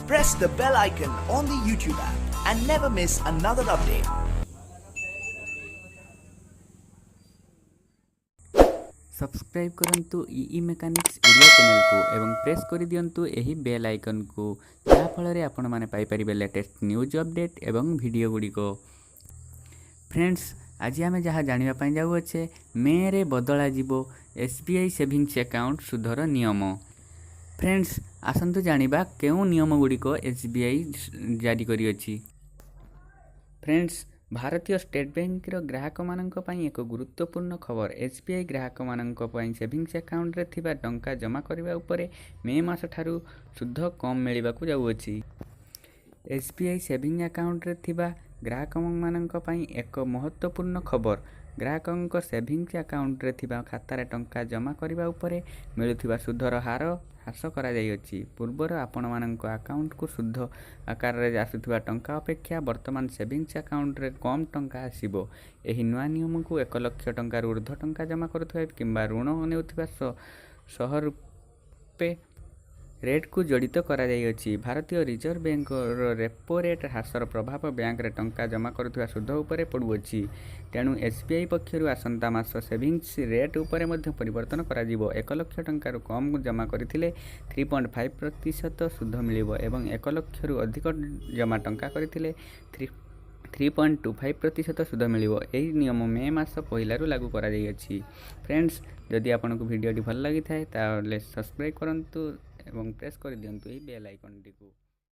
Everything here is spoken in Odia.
Press the bell icon on the YouTube app and never miss another update. Subscribe କରନ୍ତୁ ଇ ମେକାନିକ୍ସ ଓଡ଼ିଆ ଚ୍ୟାନେଲକୁ ଏବଂ ପ୍ରେସ୍ କରିଦିଅନ୍ତୁ ଏହି ବେଲ୍ ଆଇକନ୍କୁ, ଯାହାଫଳରେ ଆପଣମାନେ ପାଇପାରିବେ ଲେଟେଷ୍ଟ ନ୍ୟୁଜ୍ ଅପଡ଼େଟ୍ ଏବଂ ଭିଡ଼ିଓ ଗୁଡ଼ିକ। ଫ୍ରେଣ୍ଡସ୍, ଆଜି ଆମେ ଯାହା ଜାଣିବା ପାଇଁ ଯାଉଅଛେ, ମେରେ ବଦଳାଯିବ S B I savings account ସୁଧର ନିୟମ। ଫ୍ରେଣ୍ଡସ୍, ଆସନ୍ତୁ ଜାଣିବା କେଉଁ ନିୟମ ଗୁଡ଼ିକ ଏସ୍ ବି I ଜାରି କରିଅଛି। ଫ୍ରେଣ୍ଡସ୍, ଭାରତୀୟ ଷ୍ଟେଟ୍ ବ୍ୟାଙ୍କର ଗ୍ରାହକମାନଙ୍କ ପାଇଁ ଏକ ଗୁରୁତ୍ୱପୂର୍ଣ୍ଣ ଖବର। ଏସ୍ ବି I ଗ୍ରାହକମାନଙ୍କ ପାଇଁ ସେଭିଙ୍ଗସ୍ ଆକାଉଣ୍ଟରେ ଥିବା ଟଙ୍କା ଜମା କରିବା ଉପରେ ମେ ମାସଠାରୁ ସୁଧ କମ୍ ମିଳିବାକୁ ଯାଉଅଛି। ଏସ୍ ବି I shaving ଆକାଉଣ୍ଟରେ ଥିବା ଗ୍ରାହକମାନଙ୍କ ପାଇଁ ଏକ ମହତ୍ତ୍ୱପୂର୍ଣ୍ଣ ଖବର। ଗ୍ରାହକଙ୍କ ସେଭିଙ୍ଗସ୍ ଆକାଉଣ୍ଟରେ ଥିବା ଖାତାରେ ଟଙ୍କା ଜମା କରିବା ଉପରେ ମିଳୁଥିବା ସୁଧର ହାର ହ୍ରାସ କରାଯାଇଅଛି। ପୂର୍ବରୁ ଆପଣମାନଙ୍କ ଆକାଉଣ୍ଟକୁ ସୁଧ ଆକାରରେ ଆସୁଥିବା ଟଙ୍କା ଅପେକ୍ଷା ବର୍ତ୍ତମାନ ସେଭିଙ୍ଗସ୍ ଆକାଉଣ୍ଟରେ କମ୍ ଟଙ୍କା ଆସିବ। ଏହି ନୂଆ ନିୟମକୁ 1 ଲକ୍ଷ ଟଙ୍କାରୁ ଉର୍ଦ୍ଧ୍ୱ ଟଙ୍କା ଜମା କରୁଥିବା କିମ୍ବା ଋଣ ନେଉଥିବା ସହ ରେପୋ ରେଟ୍କୁ ଜଡ଼ିତ କରାଯାଇଅଛି। ଭାରତୀୟ ରିଜର୍ଭ ବ୍ୟାଙ୍କର ରେପୋ ରେଟ୍ ହ୍ରାସର ପ୍ରଭାବ ବ୍ୟାଙ୍କରେ ଟଙ୍କା ଜମା କରୁଥିବା ସୁଧ ଉପରେ ପଡ଼ୁଅଛି। ତେଣୁ ଏସ୍ ବି I ପକ୍ଷରୁ ଆସନ୍ତା ମାସ ସେଭିଙ୍ଗସ୍ ରେଟ୍ ଉପରେ ମଧ୍ୟ ପରିବର୍ତ୍ତନ କରାଯିବ। 1 ଲକ୍ଷ ଟଙ୍କାରୁ କମ୍ ଜମା କରିଥିଲେ 3.5% ସୁଧ ମିଳିବ ଏବଂ 1 ଲକ୍ଷରୁ ଅଧିକ ଜମା ଟଙ୍କା କରିଥିଲେ 3.25% ସୁଧ ମିଳିବ। ଏହି ନିୟମ ମେ ମାସ ପହିଲାରୁ ଲାଗୁ କରାଯାଇଅଛି। ଫ୍ରେଣ୍ଡସ୍, ଯଦି ଆପଣଙ୍କୁ ଭିଡ଼ିଓଟି ଭଲ ଲାଗିଥାଏ, ତାହେଲେ ସବସ୍କ୍ରାଇବ୍ କରନ୍ତୁ ଏବଂ ପ୍ରେସ୍ କରିଦିଅନ୍ତୁ ଏହି ବେଲ୍ ଆଇକନ୍ଟିକୁ।